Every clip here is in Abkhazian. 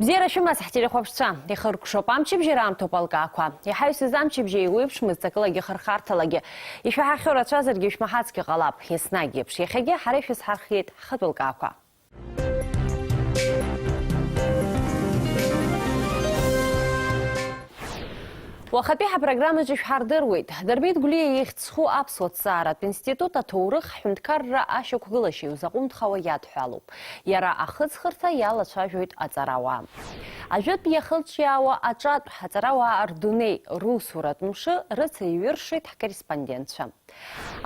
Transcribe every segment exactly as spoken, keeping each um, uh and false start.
Бзиара шәымаз, ҳтелехәаԥшцәа! Ихыркәшоуп амчыбжьара аамҭоуп алкаақәа. Иҳаҩсыз амчыбжьа еиуеиԥшмызт ҵакылагьы хырхарҭалагьы. Ишәаҳахьоу рацәазаргьы шәмаҳацгьы ҟалап, еснагь еиԥш. Иахьагьы ҳара ишәызҳархиеит ҳхатәы лкаақәа. Уахатәи ҳапрограммаҿы ишәҳардыруеит, Дырмит Гәлиа ихьӡ зху аԥсуа ҭҵааратә институт аҭоурых ҳҳәынҭқарра ашьақәгылашьа иузаҟәымҭхауа иадҳәалоуп. Иара ахыҵхырҭа иалацәажәоит аҵарауаа. Ажәытә иахылҿиаауа аҿатә аҵарауаа рдунеи русуратә мшы рыцеиҩыршеит ҳкорреспондентцәа.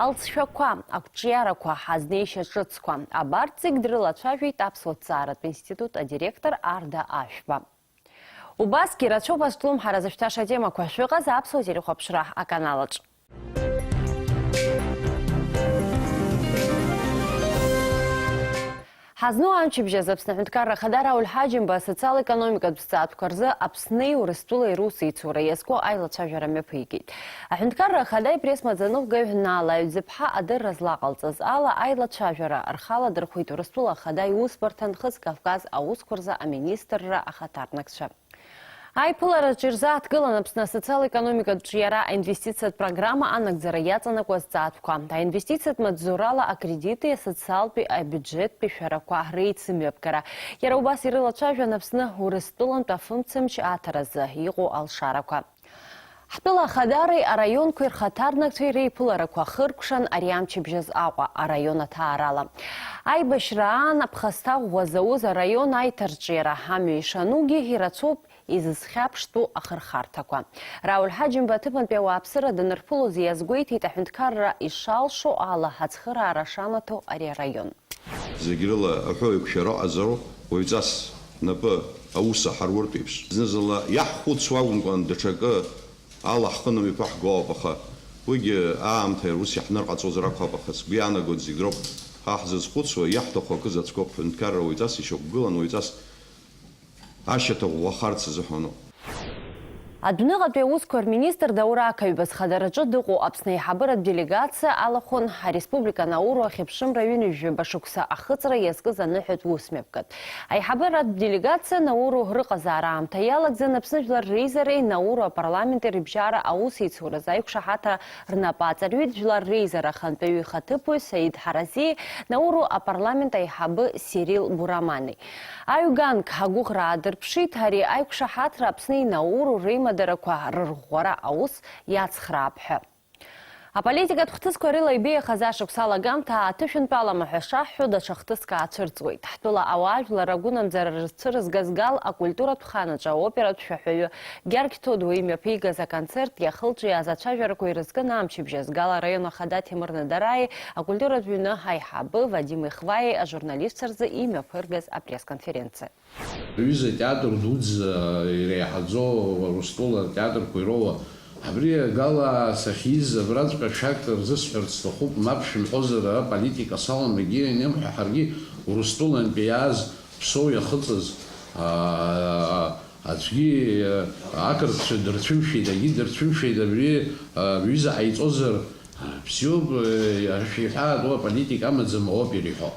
Алҵшәақәа, ақәҿиарақәа, азнеишьа ҿыцқәа, абарҭ зегь дрылацәажәеит аԥсуа ҭҵааратә институт адиректор Арда Ашәба. Убасгьы рацәоуп азҿлымҳара зышәҭаша атемақәа шәыҟаз аԥсуа телехәаԥшра аканалаҿ. Ҳазну амчыбжь азы Аԥсны аҳәынҭқарра ахада Рауль Ҳаџьымба асоциал-економикатә зҵаатәқәа рзы Аԥсни Урыстәылеи русеицура иазку аилацәажәара мҩаԥигеит. Аҳәынҭқарра ахада ипресс-маӡаныҟәгаҩ Наала Аҩӡыԥҳа адырра злаҟалҵаз ала, аилацәажәара рхаладырхәит Урыстәыла ахада иусбарҭа Нхыҵ Кавказ аусқәа рзы аминистрра ахаҭарнакцәа. Аиԥылараҿы ирзааҭгылан Аԥсны асоциал-економикатә ҿиара аинвестициатә программа анагӡара иаҵанакуа азҵаатәқәа, аинвестициатә маҵзурала акредити асоциалтәи абиуџьеттәи шәарақәа реицымҩаԥгара. Иара убас ирылацәажәан Аԥсны Урыстәылантә афымцамч аҭаразы иҟоу алшарақәа. Ҳтәыла ахадареи араионқәеи рхаҭарнакцәеи реиԥыларақәа хыркәшан ари амчыбжьаз Аҟәа араион аҭаарала. Аибашьра аан аԥхасҭа ӷәӷәа зауз араион аиҭарҿиара амҩа ишанугьы ирацәоуп изызхьаԥштәу ахырхарҭақәа. Рауль Ҳаџьымба аҭыԥантәи ауааԥсыра данырԥылоз иазгәеиҭеит аҳәынҭқарра ишалшо ала ацхыраара шамаҭәоу ари араион. Зегь рыла аҳәоу еиқәшәара ыҟазароуп, уаҩҵас напы аус аҳаруартә еиԥш. Зны-зынла иаҳхәыцуа акәымкәан, даҽакы ала ҳхы намҩаԥаҳго ауп, аха уигьы аамҭа ус иаҳнырҟаҵозар акәхап, аха сгәы иаанагоит зегь роуп ҳа ҳзызхәыцуа, иаҳҭаху акы заҵәқәоуп, ҳәынҭқарра уаҩҵас ишьақәгылан, уаҩҵас ашьаҭа ӷәӷәахарц азыҳәаноуп. Адәныҟатәи аусқәа рминистр Даур Ақаҩба зхадараҿы дыҟоу Аԥсны аиҳабыратә делегациа алахәын ареспублика Науру ахьыԥшымра ҩынҩажәаба шықәса ахыҵра иазкыз аныҳәатә усмҩаԥгатә. Аиҳабыратә делегациа Науру рыҟазаара аамҭа иалагӡан Аԥсны Жәлар Реизареи Науру апарламенти рыбжьара аусеицуразы аиқәшаҳаҭра рнапы аҵарҩит Жәлар Реизара ахантәаҩы ихаҭыԥуаҩ Саид Ҳаразии Науру апарламент аиҳабы Серил Гурамани. Аҩганк агәыӷра аадырԥшит ари аиқәшаҳаҭра Аԥсни Науру реимадарақәа рырӷәӷәара аус иацхраап ҳәа. Аполитикатә хҭысқәа рыла ибеиахаз ашықәс алагамҭа ааҭышәынтәалама ҳәа шаҳҳәо, даҽа хҭыск аацәырҵуеит. Ҳтәыла ауаажәлар агәынамӡара рызцәырызгаз Гал акультуратә ханаҿы аоператә шәаҳәаҩы Гьаргь Ҭодуа имҩаԥигаз аконцерт иахылҿиааз ацәажәарақәа ирызкын амчыбжь азы Гал араион ахада Ҭемыр Надараи акультуратә ҩны аиҳабы Вадим Ихваиеи ажурналистцәа рзы имҩаԥыргаз апресс-конференциа. Аҩыза атеатр дуӡӡа иреиҳаӡоу Урыстәыла атеатрқәа ироуа, абри Гала сахьиз абраҵәҟьа шәак рзысҳәарц сҭахуп, мап шәымҳәозар, ара политика салам, егьи ианимҳәа, ҳаргьы Урыстәылантәи иааз Ԥсоу иахыҵыз, аа, аӡәгьы, аа, ақырҭцәа дырцәымшәеит, егьи дырцәымшәеит, абри, аа, бҩыза ҳаиҵозар, аа, бзиоуп, аа, шәиҳәаат, уа политика амаӡам ауп ириҳәо.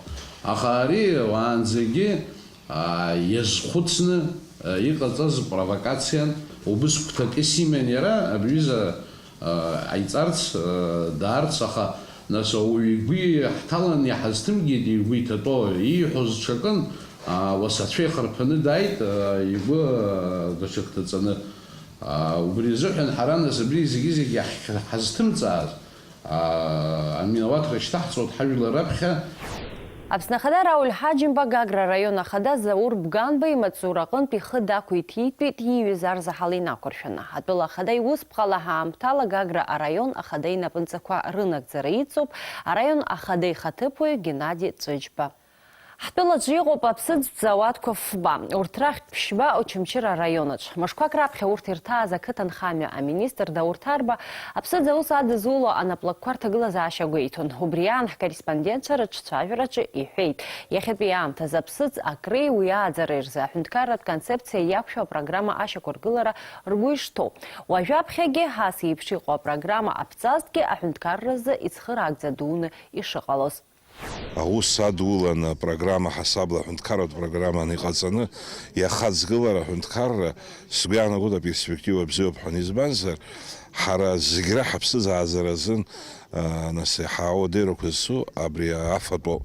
Аха ари уаанӡагьы, аа, иазхәыцны, аа, иҟаҵаз провокациан, убыс гәҭакыс иман иара, абҩыза, аа, ҟаиҵарц, аа, даарц, аха Нас ауаҩы игәы иаҳҭалан иҳазҭымгеит, игәы иҭатәо, ииҳәоз ҽакын, ауасацәа ихарԥаны дааит, игәы даҽак ҭаҵаны. Убри азыҳәан ҳара нас абри зегьы-зегь иаҳ-, ҳазҭымҵааз, аминауаҭра шьҭаҳҵоит ҳажәлар раԥхьа. Аԥсны Ахада Рауль Ҳаџьымба Гагра араион ахада Заур Бганба имаҵзура аҟынтә ихы дақәиҭитәит ииҩыз арзаҳал инақәыршәаны. Атәыла ахада иусԥҟала ҳаамҭала Гагра араион ахада инапынҵақәа рынагӡара иҵоуп араион ахада ихаҭыԥуаҩ Геннади Ҵәыџьба. Ҳтәылаҿы иҟоуп аԥсыӡ зауадқәа фба. Урҭ рахь ԥшьба Очамчыра араионаҿ. Мышқәак раԥхьа урҭ ирҭааз ақыҭанхамҩа аминистр Даур Ҭарба аԥсыӡ аус адызуло анаплакқәа рҭагылазаашьа гәеиҭон. Убри аан ҳкорреспондентцәа рыҿцәажәараҿы иҳәеит, иахьатәи аамҭазы аԥсыӡ акреи уи ааӡареи рзы аҳәынҭқарратә концепциа иақәшәо апрограмма ашьақәыргылара ргәы ишҭоу. Уажәаԥхьагьы ас еиԥш иҟоу апрограмма аԥҵазҭгьы аҳәынҭқарразы ицхыраагӡа дуны ишыҟалоз. Аус адулан апрограмма ҳасабла аҳәынҭқарратә программаны иҟаҵаны иахаҵгылар аҳәынҭқарра, сгәы иаанагоит, аперспектива бзиоуп ҳәа. Избанзар, ҳара зегь раҳа ҳаԥсҭазаара азын, а, нас иаҳа ауадаҩрақәа зцу абри афатәоуп.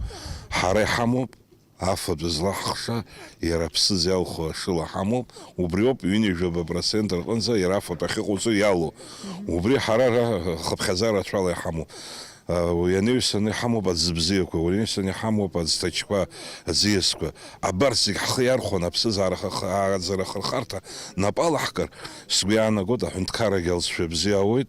Ҳара иҳамоуп афатә злаҳхша, иара аԥсыӡ иалху ашыла ҳамоуп, убриоуп ҩынҩажәаба процент рҟынӡа иара афатә ахьыҟоуҵо иалоу. Убри ҳара ра-, хыԥхьаӡа рацәала иҳамоуп. Уи анаҩсаны иҳамоуп аӡы бзиақәа, уи анаҩсаны иҳамоуп аӡҭачқәа, аӡиасқәа. Абарҭ зегь ҳхы иархәаны аԥсҭазаара ха-, ха-, ааӡара ахырхарҭа нап алаҳкыр, сгәы иаанагоит, аҳәынҭқаррагьы алҵшәа бзиа ауеит.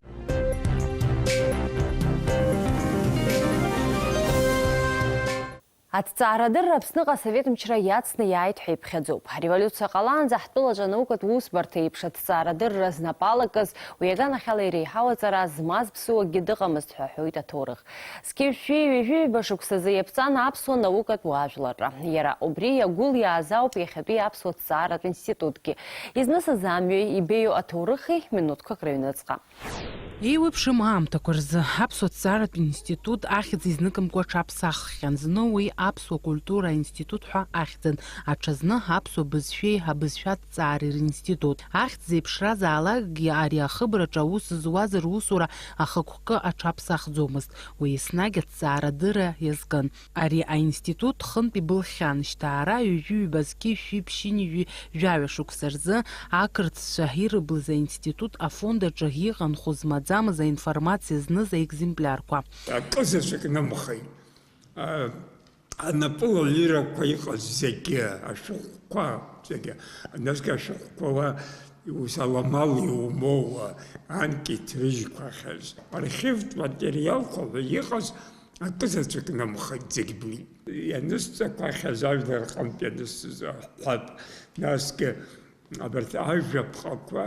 Аҭҵаарадырра Аԥсныҟа асовет мчра иацны иааит ҳәа иԥхьаӡоуп. Ареволиуциа ҟалаанӡа ҳтәылаҿы анаукатә усбарҭа еиԥш аҭҵаарадырра знапы алакыз, уи аганахьала иреиҳау аҵара змаз ԥсыуакгьы дыҟамызт ҳәа аҳәоит аҭоурых. Зқьи жәшәи ҩажәи ҩба шықәсазы иаԥҵан аԥсуа наукатә уаажәларра. Иара убри иагәылиааз ауп иахьатәи аԥсуа ҭҵааратә институтгьы. Изнысыз амҩеи ибеиоу аҭоурыхи минуҭқәак рыҩныҵҟа. Еиуеиԥшым аамҭақәа рзы аԥсуа ҭҵааратә институт ахьӡ изныкымкәа аҽаԥсаххьан. Зны уи аԥсуа культура аинститут ҳәа ахьӡын, аҽазны аԥсуа бызшәеи абызшәа ҭҵаареи ринститут. Ахьӡ зеиԥшразаалакгьы ари ахыбраҿы аус зуаз русура ахықәкы аҽаԥсахӡомызт, уи еснагь аҭҵаарадырра иазкын. Ари аинститут хынтә ибылхьан, шьҭа ара ҩажәи ҩба зқьи жәшәи ԥшьынҩажәи жәаҩа шықәса рзы ақырҭцәа ирыблыз аинститут афонд аҿы иҟан хәы змаӡамыз аинформациа зныз аекземплиарқәа. Акы заҵәык нымхеит. А, анапылаҩырақәа иҟаз зегьы, ашәҟәқәа зегьы, насгьы ашәҟәқәа уа ус аламала иумоуа, анкьа иҭрыжьқәахьаз, архивтә материалқәа ҳәа иҟаз акы заҵәык нымхеит, зегь блит. Ианысҵақәахьаз ажәлар рҟынтә ианысыз аҳәап, насгьы абарҭ ажәаԥҟақәа,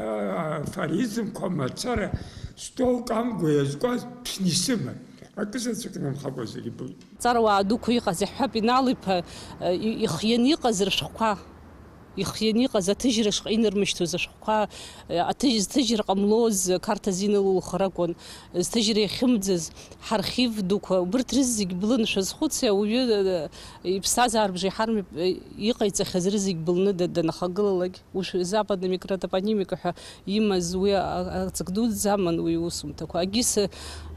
афоризмқәа мацара столк амгәа иазкуаз ԥшны исыман, акы заҵәык нымхакәа зегь блит. Ҵарауаа дуқәа иҟаз, иаҳҳәап, Инал-иԥа, и-, ихианы иҟаз рышәҟәқәа. Ихианы иҟаз аҭыжьра шҟа инырмышьҭуаз ашәҟәқәа, аҭыжь-, зҭыжьра ҟамлоз, қарҭ азин ылылхыр акәын, зҭыжьра иахьымӡаз, ҳархив дуқәа, убырҭ рызегь блын, шәазхәыци, ауаҩы, э, иԥсҭазаара бжеиҳарам, э, иҟаиҵахьаз рызегь былны да-, данахагылалак, уи Западная микротопонимика ҳәа имаз уи а-, а-, ҵак дуӡӡаман уи иусумҭақәа. Агьыс, э,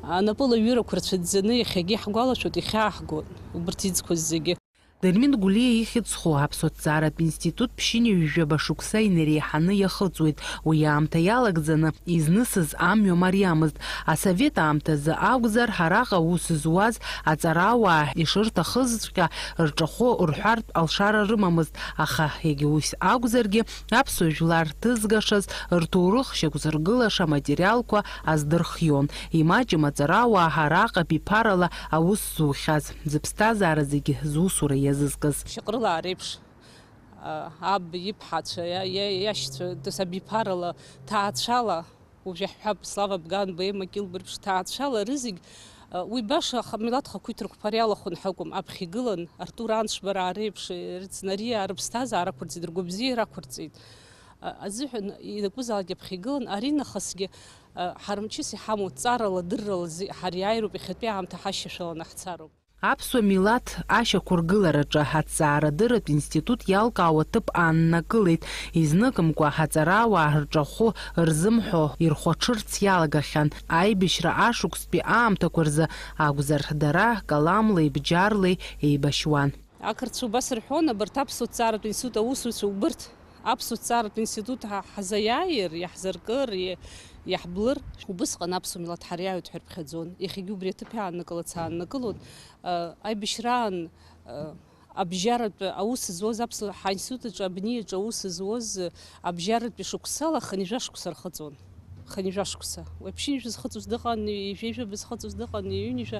анапылаҩырақәа рцәыӡӡаны иахьагьы иаҳгәалашәоит, ихьааҳгон убырҭ иӡқәаз зегьы. Дырмит Гәлиа ихьӡ зху аԥсуа ҭҵааратә институт ԥшьынҩажәаба шықәса инареиҳаны иахыҵуеит. Уи аамҭа иалагӡаны изнысыз амҩа мариамызт. Асовет аамҭазы акәзар, араҟа аус зуаз аҵарауаа ишырҭахызҵәҟьа рҿахәы рҳәартә алшара рымамызт, аха егьа ус акәзаргьы, аԥсуа жәлар рҭызгашаз, рҭоурых шьақәзыргылаша аматериалқәа аздырхион. Имаҷым аҵарауаа араҟа биԥарала аус зухьаз, зыԥсҭазаара зегьы зусура иазызкыз. Шьаҟрылаа реиԥш, а, аб иԥҳацәа, иа-, иа-, иашьцәа, дас абиԥарала, ҭаацәала, уажә иаҳҳәап, Слава Бганба, Ема Килба реиԥш ҭаацәала рызегь, а, уи баша ха-, милаҭ хақәиҭрақәа иалахәын ҳәа акәым, аԥхьа игылан, Артур Аншбараа реиԥш, Рыцнариаа рыԥсҭазаара ақәырҵеит, ргәабзиара ақәырҵеит. А, азыҳәан ианакәызаалак аԥхьа игылан, аринахысгьы, а, ҳара мчыс иҳамоу ҵарала, дыррала зи-, ҳариааироуп, иахьатәи аамҭа ҳашьашәаланы ҳцароуп. Аԥсуа милаҭ ашьақәыргылараҿы аҭҵаарадырратә институт иалкаауа ҭыԥ ааннакылеит, изныкымкәа аҵарауаа рҿахәы рзымҳәо ирхәаҽырц иалагахьан, аибашьра ашықәстәи аамҭақәа рзы акәзар, дара каламлеи бџьарлеи еибашьуан. Ақырҭцәа убас рҳәон, абарҭ аԥсуа ҭҵааратә институт аусзуҩцәа убырҭ аԥсуа ҭҵааратә институт ҳа-, ҳазаиааир, иаҳзаркыр, иа-, иаҳблыр. Убысҟан аԥсуа милаҭ ҳариааиуеит ҳәа ирыԥхьаӡон. Иахьагьы убри аҭыԥ иааннакылац ааннакылон. Ы, аибашьраан, ы, абжьаратә аус зуаз аԥсуа, ҳаинститут аҿы, абниаҿы аус зуаз, ы, абжьаратәи шықәсала хынҩажәа шықәса рхыҵуан. Хынҩажәа шықәса. Уи ԥшьынҩажәа зхыҵуаз дыҟан, ҩажәа бызхыҵуаз дыҟан, ҩынҩажәа.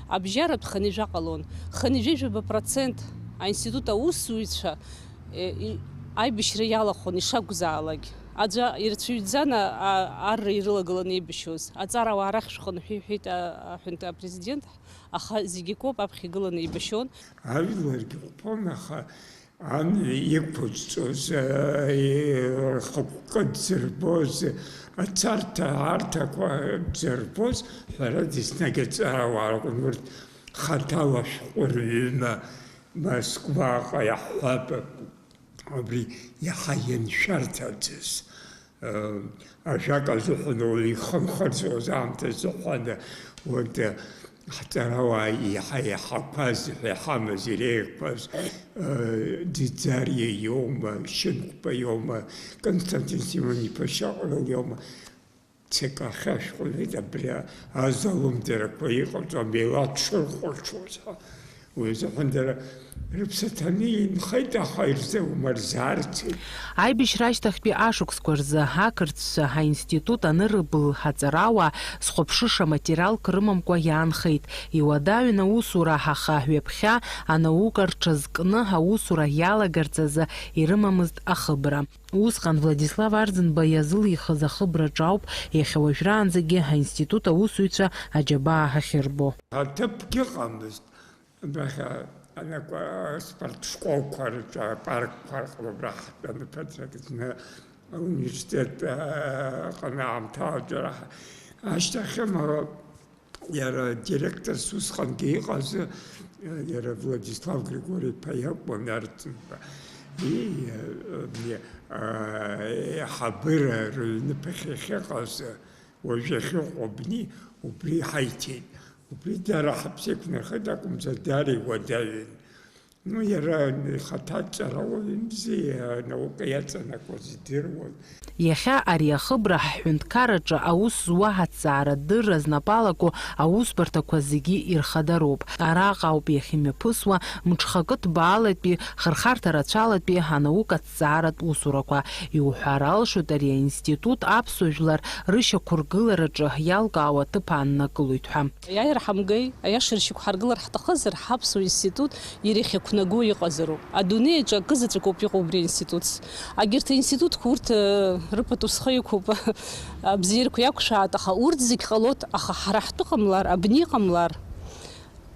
Абжьаратә хынҩажәа ҟалон. Хынҩажәижәаба процент аинститут аусзуҩцәа, е, и-, аибашьра иалахәын ишакәзаалак. Аӡәы ирацәаҩӡан, а, а, арра ирылагылан еибашьуаз. Аҵарауаа рахь шәхынҳәы иҳәеит, а, аҳәынҭ-, апрезидент, аха зегьы акоуп аԥхьа игыланы еибашьуан. Ажәларгьы хәԥон, аха амҩа иқәызҵоз, рхықәкы дзырбоз, ацарҭа аарҭақәа дзырбоз, ҳәарада, еснагь аҵарауаа ракәын урҭ. Хаҭала шәҟәы рҩыма Москваҟа иаҳҳәап, абри иаҳа ианшәарҭаӡаз, ажәак азыҳәан уаҩы ихымхырӡоз аамҭа азыҳәан, урҭ ҳҵарауаа иаҳа иаҳақәаз ҳәа иҳамаз, иреиӷьқәаз, Ӡиӡариа иоума, Шьынқәба иоума, Константин Симон-иԥа Шьаҟрыл иоума, Цикахьы ашәҟәы леит абри азалымдарақәа иҟаҵо амилаҭ шырхәаҽуаз ҳәа. Уи азыҳәан дара рыԥсы ҭаны инхеит, аха ирзаумырзаарцеит. Аибашьра ашьҭахьтәи ашықәсқәа рзы ақырҭцәа аинститут анырбылль, аҵарауаа зхәаԥшыша материалк рымамкәа иаанхеит. Иуадаҩын аусура, аха ҩаԥхьа анаука рҽазкны аусура иалагарц азы ирымамызт ахыбра. Усҟан Владислав Арӡынба иазылихыз ахыбраҿы ауп иахьа уажәраанӡагьы аинститут аусзуҩцәа аџьабаа ахьырбо. Аҭыԥгьы ыҟамызт. Абрахь, а, анакәа, аспорт школқәа рҿы, апаркқәа рҟны абра ҳтәаны ԥыҭрак зны ауниверситет, а, аҟны аамҭала џьара ҳа-, ашьҭахь, ма, иара директорс усҟангьы иҟаз, а, иара Владислав Григори-иԥа иакәын, Арӡынба. И, а, а, аиҳабыра рыҩныԥахь иахьыҟаз, уажә иахьыҟоу абни, убри ҳаиҭеит. Убри дара ҳаԥсы еиқәнархеит акәымзар, дара иуадаҩын. Ну, иара ихаҭа дҵарауаҩымзи, анаука иаҵанакуаз идыруан. Иахьа ари ахыбра ҳҳәынҭқарраҿы аус зуа аҭҵаарадырра знапы алаку аусбарҭақәа зегьы ирхадароуп. Араҟа ауп иахьымҩаԥысуа мҽхакы ҭбаалатәи, хырхарҭа рацәалатәи анаука аҭҵааратә усурақәа. Иуҳәар алшоит, ари аинститут аԥсуа жәлар рышьақәыргылараҿы иалкаау аҭыԥ ааннакылоит ҳәа. Аиааира ҳамгеи, аиаша ршьақәҳаргылар ҳҭахызар, ҳаԥсуа институт иара иахьақәнаго иҟазароуп. Адунеи аҿы акы заҵәык ауп иҟоу убри аинститутс. Агьырҭ аинститутқәа урҭ, э, рыпату схы иқәуп, абзиарақәа иақәшәаат, аха урҭ зегь ҟалоит, аха ҳара ҳтәы ҟамлар, абни иҟамлар,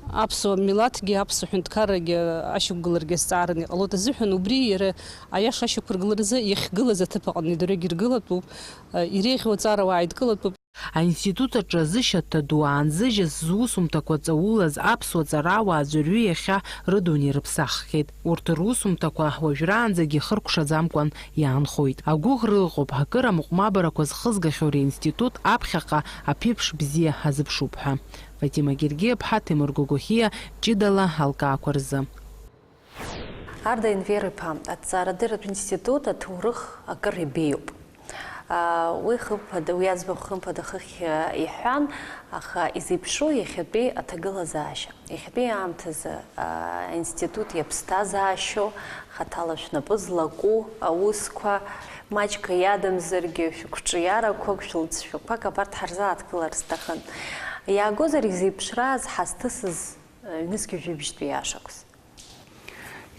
аԥсуа милаҭгьы, аԥсуа ҳәынҭқаррагьы ашьақәгыларагьы азҵаараны иҟалоит азыҳәан, убри иара аиаша ашьақәыргыларазы иахьгылаз аҭыԥ аҟны идырҩегь иргылатәуп, э, иреиӷьу аҵарауаа еидкылатәуп. Аинститут аҿы зышьаҭа ду аанзыжьыз зусумҭақәа ҵаулаз аԥсуа ҵарауаа аӡәырҩы иахьа рыдунеи рыԥсаххьеит. Урҭ русумҭақәа уажәраанӡагьы хыркәшаӡамкәан иаанхоит. Агәыӷра ыҟоуп, акыр амыҟәмабарақәа зхызгахьоу ари аинститут аԥхьаҟа аԥеиԥш бзиа ҳазыԥшуп ҳәа. Фатима Гергиаԥҳа, Ҭемыр Гогохиа, ҷыдала алкаақәа рзы. Арда Енвер-иԥа, аҭҵаарадырратә институт аҭоурых акыр ибеиоуп. Уи хымԥада, уи аӡбахә хымԥада хыхь иҳәан, аха изеиԥшроу иахьатәи аҭагылазаашьа. Иахьатәи аамҭазы аинститут иаԥсҭазаашьоу, хаҭала шәнапы злаку аусқәа, маҷк иадамзаргьы шәықәҿиарақәак, шәылҵшәақәак абарҭ ҳарзааҭгылар сҭахын. Иаагозар изеиԥшрааз ҳазҭысыз ҩнызқьи жәибжьтәи ашықәс?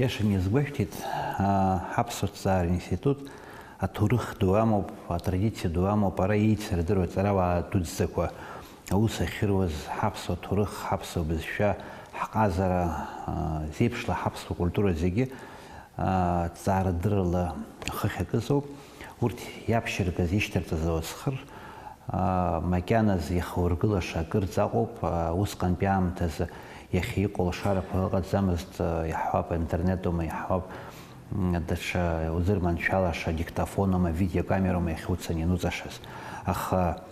Иашан иазгәашәҭеит, аа, ҳаԥсуа ҭҵаара институт аҭоурых ду амоуп, атрадициа ду амоуп, ара еицырдыруа ҵарауаа дуӡӡақәа аус ахьыруаз, ҳаԥсуа ҭоурых, ҳаԥсуа бызшәа, ҳҟазара, аа, зеиԥшла ҳаԥсуа культура зегьы, аа, ҭҵаарадыррала ахы ахьакыз ауп. Урҭ иаԥшьыргаз, ишьҭарҵаз ауасхыр, аа, макьаназ иахаургылаша акырӡа ыҟоуп. Аа, усҟантәи аамҭазы иахьа иҟоу алшарақәа ыҟаӡамызт, аа, иаҳҳәап, аинтернетума, иаҳҳәап, м, даҽа узырманшәалаша диктофонума, видеокамераума иахьуцаны иануҵашаз. Аха,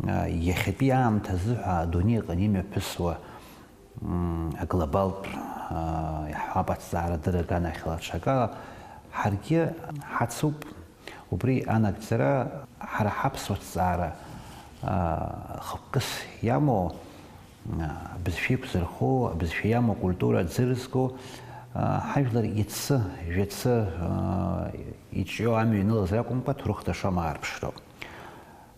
аа, иахьатәи аамҭазы ҳәа адунеи аҟны имҩаԥысуа м, аглобалтә, а, иаҳҳәап, аҭҵаарадырра аганахьала аҽакала, ҳаргьы ҳацуп. Убри анагӡара ҳара ҳаԥсуа ҭҵаара, а, хықәкыс иамоу, а, абызшәа еиқәзырхо, абызшәа иамоу акультура аӡы рызго, а, ҳажәлар иацы, жәацы, а, иҿио амҩа ианылаз ракәымкәа, ҭоурыхҭ ашоума аарԥшроуп.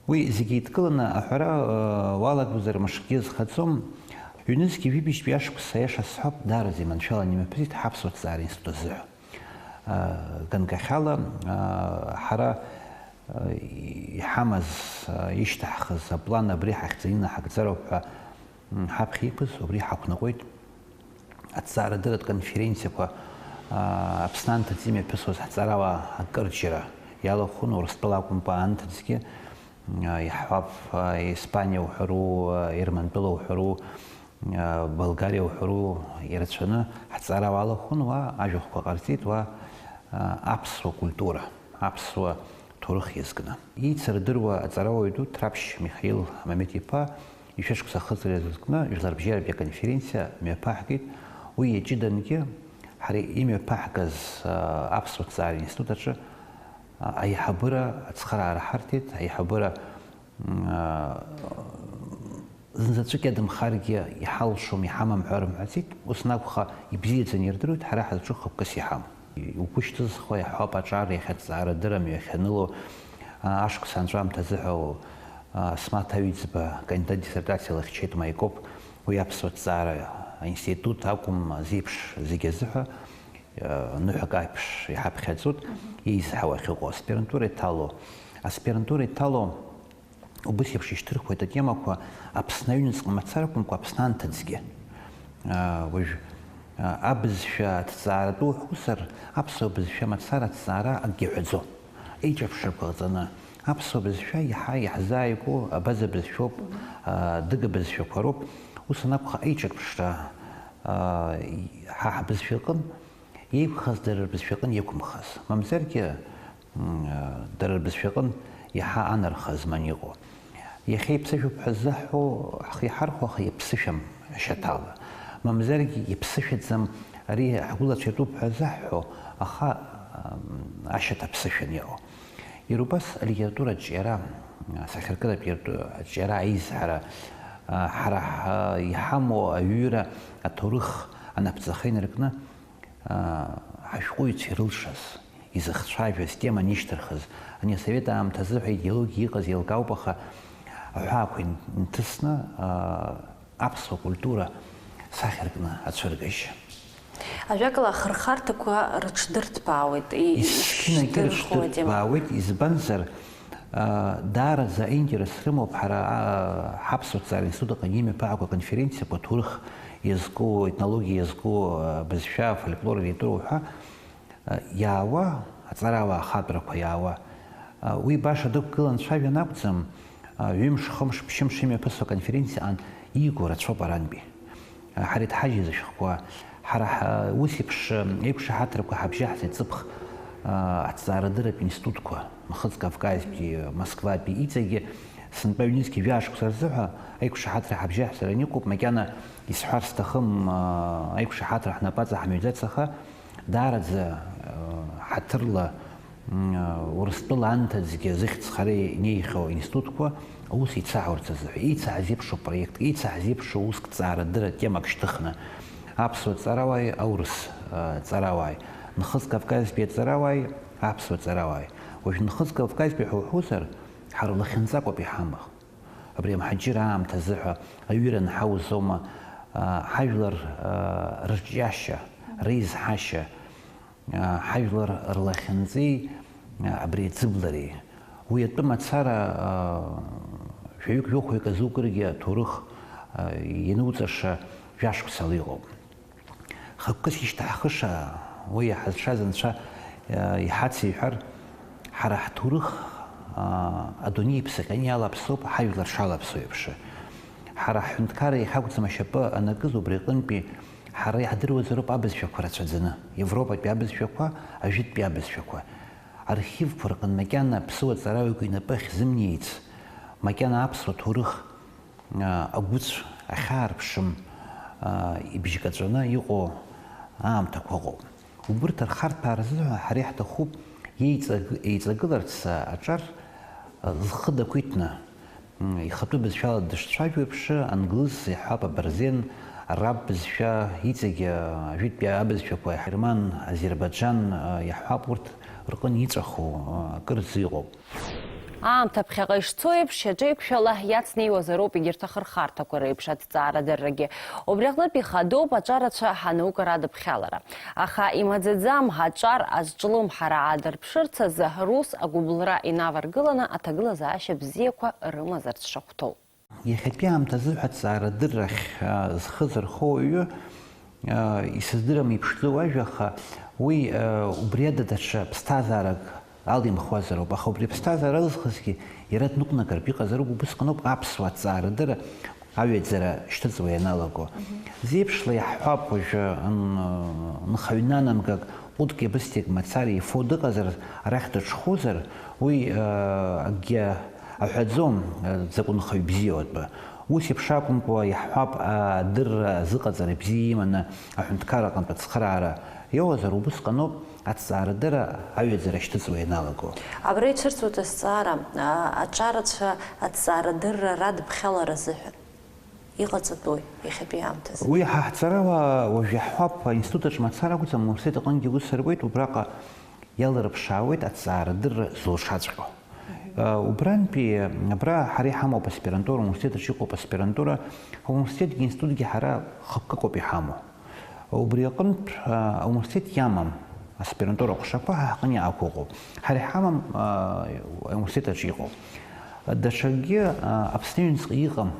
Уи зегьы еидкыланы аҳәара, э, уалагозар мышкгьы зхаӡом. Ҩнызқьи жәибжьтәи ашықәс, аиаша сҳәап, даараӡа иманшәаланы имҩаԥысит ҳаԥсуа ҭҵаара институт азыҳәа. Э, ганкахьала, э, ҳара, э, иҳамаз, э, ишьҭаҳхыз аплан абри ҳахьӡаны инаҳагӡароуп ҳәа, м, ҳаԥхьа иқәыз убри ҳақәнаҟәеит. Аҭҵаарадырратә конференциақәа, аа, Аԥсны анҭыҵ имҩаԥысуаз ҳҵарауаа акырџьара иалахәын, Урыстәыла акәымкәа, анҭыҵгьы, аа, иаҳҳәап, аа, Испаниа уҳәару, аа, Ермантәыла уҳәару, Болгариа уҳәару ирацәаны ҳҵара уалахәын, уа ажәахәқәа ҟарҵеит, уа аԥсуа культура, аԥсуа ҭоурых иазкны. Еицырдыруа аҵарауаҩ ду Ҭраԥшь Михаил Мамед-иԥа ишәышықәса ахыҵра иазкны жәларбжьаратәи аконференциа мҩаԥаҳгеит. Уи иаҷыдангьы ҳара имҩаԥаҳгаз аԥсуа ҭҵаара институт аҿы аиҳабыра ацхыраара ҳарҭеит, аиҳабыра Зынзаҵәык иадымхаргьы иҳалшом, иҳамам ҳәа рымҳәаӡеит, ус анакәха, ибзиаӡаны ирдыруеит, ҳара ҳазҿу хықәкыс иҳамоу. Иуқәышьҭызхуа иаҳҳәап, аҿар иахьа аҵаара дырам иахьаныло, ашықәс анҵәамҭа азыҳәа Асмаҭ Аҩӡба акандидат диссертациа лыхьчеит Маикоп, уи аԥсуа ҭҵаара аинститут акәым, зеиԥш зегь азыҳәа, ныҳәак аиԥш иҳаԥхьаӡоит, еизҳауа ахьыҟоу аспирантура иҭало. Аспирантура иҭало Убыс еиԥш ишьҭырхуеит атемақәа Аԥсны аҩныҵҟа мацаракәымкәа, Аԥсны анҭыҵгьы. Уажә абызшәа аҭҵааратәы уҳәозар, аԥсуа бызшәа мацара аҭҵаара акгьы ҳәаӡом. Еиҿырԥшрақәа ҟаҵаны, аԥсуа бызшәа иаҳа иаҳзааигәоу абаза бызшәоуп, адыга бызшәақәа роуп. Ус анакәха, аиҿырԥшра ҳа ҳбызшәа аҟын Еиқәхаз дара рбызшәаҟын иқәымхаз, мамзаргьы, дара рбызшәаҟын иаҳа анарха зман иҟоу. Иахьа иԥсышәоуп ҳәа ззаҳҳәо ҳхы иҳархәо, аха иаԥсышәам ашьаҭала. Мамзаргьы иаԥсышәаӡам, ари ҳгәылацәа иатәуп ҳәа заҳҳәо, аха ашьаҭа ԥсышәан иҟоу. Иара убас алитературатә ҿиара, асахьаркыратә иарту-, аҿиара аизҳара, ҳара ҳ-, иҳамоу аҩыра аҭоурых анапҵаха инаркны, ҳашәҟәыҩҩцәа ирылшаз, изыхцәажәаз, теманы ишьҭырхыз, ани асовет аамҭазы ҳәа идеологиа иҟаз еилкаауп, аха аҳәаақәа инҭысны, аԥсуа культура сахьаркны ацәыргашьа. Ажәакала, ахырхарҭақәа рыҽдырҭбаауеит, и-, Есқьынагьы ишдырхуа атема. Рыҽдырҭбаауеит, избанзар, Даараӡа аинтерес рымоуп ҳара, ҳаԥсуа ҭҵаара институт аҟны имҩаԥаагоу аконференциақәа, аҭоурых иазку, аетнологиа иазку, абызшәа, афольклор, алитература уҳәа, иаауа, аҵарауаа ахатәрақәа иаауа. Уи баша дықәгылан цәажәан акәӡам, ҩымш, хымш, ԥшьымш имҩаԥысуа аконференциа аан ииго рацәоуп арантәи. Ҳара иҭҳажьыз ашәҟәқәа, ҳара ҳ-, ус еиԥш, еиқәшаҳаҭрақәа ҳабжьаҳзеит ҵыԥх, аҭҵаарадырратә институтқәа, Нхыҵ Кавказтәи, Москватәи, иҵегьы сынтәа ҩнызқьи жәаа шықәса рзыҳәа аиқәшаҳаҭра ҳабжьаҳзараны иҟоуп, макьана исҳәар сҭахым, аиқәшаҳаҭра ҳнапаҵа ҳамҩаӡац, аха даараӡа, ҳаҭырла, Урыстәыла анҭыҵгьы зыхьӡ хара инеихьоу аинститутқәа аус еицаҳаурц азыҳәа, еицаҳзеиԥшу проектк, еицаҳзеиԥшу уск ҵаарадырра темак шьҭыхны, аԥсуа ҵарауааи аурыс, ы, ҵарауааи, Нхыҵ Кавказтәи аҵарауааи аԥсуа ҵарауааи. Уажә Нхыҵ Кавказтәи ҳәа уҳәозар, ҳара лахьынҵакоуп иҳамоу. Абри амҳаџьыр аамҭа азыҳәа аҩыра анҳаузоума, ы, ҳажәлар, ы, рырҿиашьа, реизҳашьа, ҳажәлар рлахьынҵеи абри аӡыблареи. Уи атәы мацара, жәаҩык-жәохәҩык азы укыргьы аҭоурых иануҵаша жәашықәсала иҟоуп. Хықәкыс ишьҭаҳхыша, уи иаҳазшаз Анцәа иҳациҳәар, ҳара ҳҭоурых адунеи иԥсаҟьаны иалаԥсоуп, ҳажәлар шалаԥсоу еиԥш. Ҳара ҳҳәынҭқарра иахьакәӡам ашьапы анакыз убри аҟынтәи Ҳара иаҳдыруазароуп абызшәақәа рацәаӡаны, Европатәи абызшәақәа, ажәытәтәи абызшәақәа. Архивқәа рҟны макьана аԥсуа ҵарауаҩык инапы ахьзымнеиц, макьана аԥсуа ҭоурых, а, агәыцә ахьаарԥшым, а, ибжьгаҵәаны иҟоу аамҭақәа ыҟоуп. Убырҭ рхарҭәаа рзыҳәа ҳара иаҳҭахуп еиҵаг-, еиҵагыларц, а, аҿар, а, зхы дақәиҭны, Ихатәы бызшәала дышцәажәо еиԥш, англыз иаҳҳәап, абырзен, араб бызшәа, иҵегь ажәытәтәи абызшәақәа, аҳерман, азербаџан, иаҳҳәап, урҭ рҟын иҵәаху акырӡа иҟоуп. Аамҭа ԥхьаҟа ишцо еиԥш, шьаҿеиқәшәала иацнеиуазароуп егьырҭ ахырхарҭақәа реиԥш аҭҵаарадыррагьы. Убри аҟнытә ихадоуп аҿарацәа ҳанаукара адыԥхьалара. Аха имаӡаӡам аҿар азҿлымҳара аадырԥшырц азы рус агәыбылра инаваргыланы аҭагылазаашьа бзиақәа рымазарц шахәҭоу. Иахьатәи аамҭазы ҳәа аҭҵаарадыррахь, а, зхы зырхо ауаҩы, а, исыздырам иԥшӡоу ажәа, аха уи, а, убри ада даҽа ԥсҭазаарак алимхуазароуп, аха убри аԥсҭазаара алызхызгьы иара дныҟәнагартә иҟазароуп, убысҟаноуп аԥсуа аҭҵаарадырра аҩаӡара шьҭыҵуа ианалаго. Зеиԥшла иаҳҳәап, уажәы, н-, нхаҩ нанамгак, ҟәыдки бысҭик мацара ифо дыҟазар, арахь дыҽхәозар, уи, э, акгьы аҳәаӡом, э, дзакәу нхаҩ бзиоу атәы. Ус еиԥш акәымкәа, иаҳҳәап, адырра азыҟаҵара бзиа иманы аҳәынҭқарра аҟынтә ацхыраара иоуазар, убысҟаноуп аҭҵаарадырра аҩаӡара шьҭыҵуа ианалаго. Абра ицәырҵуеит азҵаара, а, аҿарацәа аҭҵаарадырра радыԥхьалара азыҳәан. Иҟаҵатәуи иахьатәи аамҭазы? Уи ҳа ҳҵарауаа уажә иаҳҳәап, аинститут аҿы мацара акәӡам, ауниверситет аҟынгьы ус рбоит, убраҟа иаларыԥшаауеит аҭҵаарадырра зылшаҵәҟьоу. Мгм. Э, убрантәи, абра ҳара иҳамоуп аспирантура, ауниверситет аҿы иҟоуп аспирантура, ауниверситетгьы, аинститутгьы ҳара хықәкык ауп иҳамоу. Убри аҟынтә, э, ауниверситет иамам аспирантура аҟәшақәа ҳа ҳҟны иаақәыӷәӷәоуп. Ҳара иҳамам, э, ауниверситет аҿы иҟоу. Даҽакгьы, э, Аԥсны аҩныҵҟа иҟам.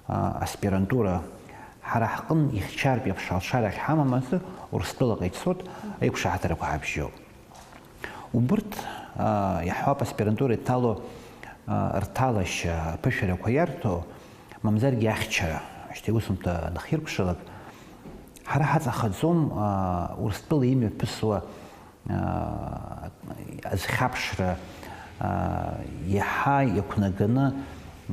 А, аспирантура ҳара ҳҟын ихьчартә еиԥш алшара ахьҳамам азы Урыстәылаҟа ицоит, аиқәшаҳаҭрақәа ҳабжьоуп. Убырҭ, а, иаҳҳәап, аспирантура иҭало, а, рҭалашьа, аԥышәарақәа иарҭо, мамзаргьы ахьчара, шьҭа иусумҭа анахиркәшалак, ҳара ҳаҵахаӡом, а, Урыстәыла имҩаԥысуа азхьаԥшра, иаҳа иақәнаганы,